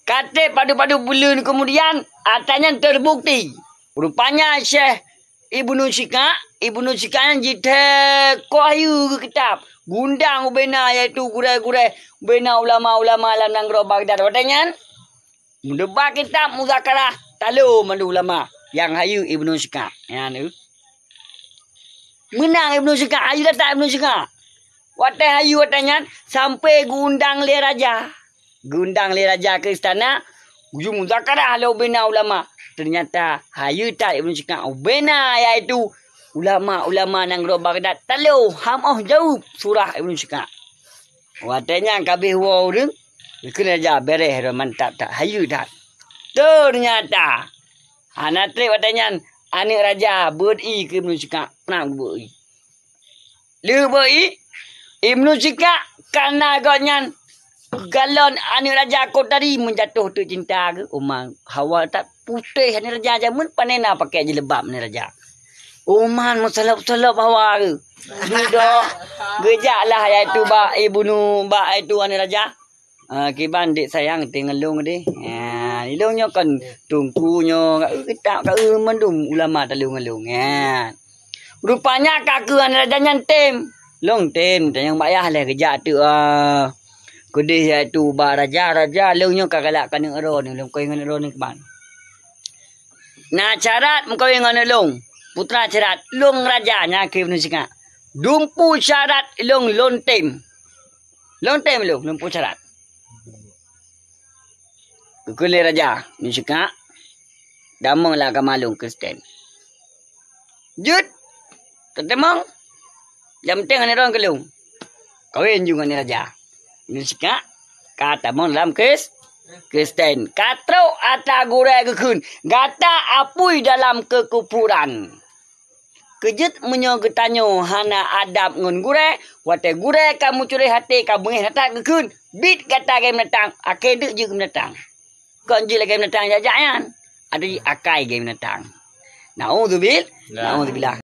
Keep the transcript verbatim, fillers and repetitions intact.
Ka treb padub-padub buleuen keumudian, atra nyan teubukti. Rupanya Syekh Ibnu Syikha, Ibnu Syikha nyan jithée koh hayeue keu kitab, geuundang ubena, yaitu gurée-gurée, ubena ulama-ulama lam nanggroe Baghdad. Watée nyan, meudeuba kitab muzakarah, talo mandum ulama nyang hayeue Ibnu Syikha. Nyan, eh. Meunang Ibnu Syikha, hayeue that Ibnu Syikha. Watée hayeue watée nyan, sampoe geuundang lé raja. Geuundang lé raja keu istana, geuyue muzakarah lé ubena ulama. Teunyata hayeue that Ibnu Syikha ubena, yaitu ulama-ulama nanggroe Baghdad talo han 'oh jaweueb surah Ibnu Syikha. Watée nyan ka abéh woe ureuëng, geukheun raja, "Béréh droe mantap that, hayeue that." Teunyata hana treb watée nyan aneuëk raja beuet ié keu Ibnu Syikha, prang beuet ié. Lheueh beuet ié, Ibnu Syikha kana gobnyan galon aneuëk raja Kotari meujatoh teuk cinta geuh. Uman hawa that putéh aneuëk raja jameun, pane na pakai jilbab aneuëk raja. Uman meusalop-salop hawa geuh. Dudoe geujak lah, yaitu bak Ibnu, bak yaitu aneuëk raja. Ah, kiban dek sayang teuh ngon lôn deh. Ah, ilôn nyoe kon teungku nyoe, ka eu kitab, ka eu mandum ulama talo ngon lôn. Ah. Rupanya ka keu aneuëk raja nyan tem. Lôn tem, tanyong bak yah lé geujak teuk, ah, keudeh yaitu bak raja, "Raja, lôn nyoe ka galak keu aneuëk droeneuh, lôn kawén ngon droeneuh kiban. Na syarat meukawen ngon lôn, putra syarat, lôn raja nyan keu Ibnu Syikha. Dumpeue syarat lôn, lôn tem." Lôn tem lôn, lôn peue syarat. Geukheun lé raja, "Nyoe sikeue, tamong lam agama lôn Kristen." Jeuet, teutamong, nyang penting aneuk droe keu lôn. Kawen ju ngon raja. Nyoe sikeue, ka tamong lam Kris-, Kristen. Ka trok atra gurée geukheun, "Gata apui dalam keukufuran." Keujeuet meunyoe geutanyoe hana adab ngon gurée, watée gurée ka meucurée até, ka beungéh that geukheun, "Biet gata lagée binatang, akai deuk jeuet keu binatang." Kon jeuet lagée binatang jak-jak nyan, adak jih akai lagée binatang. Naudzubil-, naudzubillah.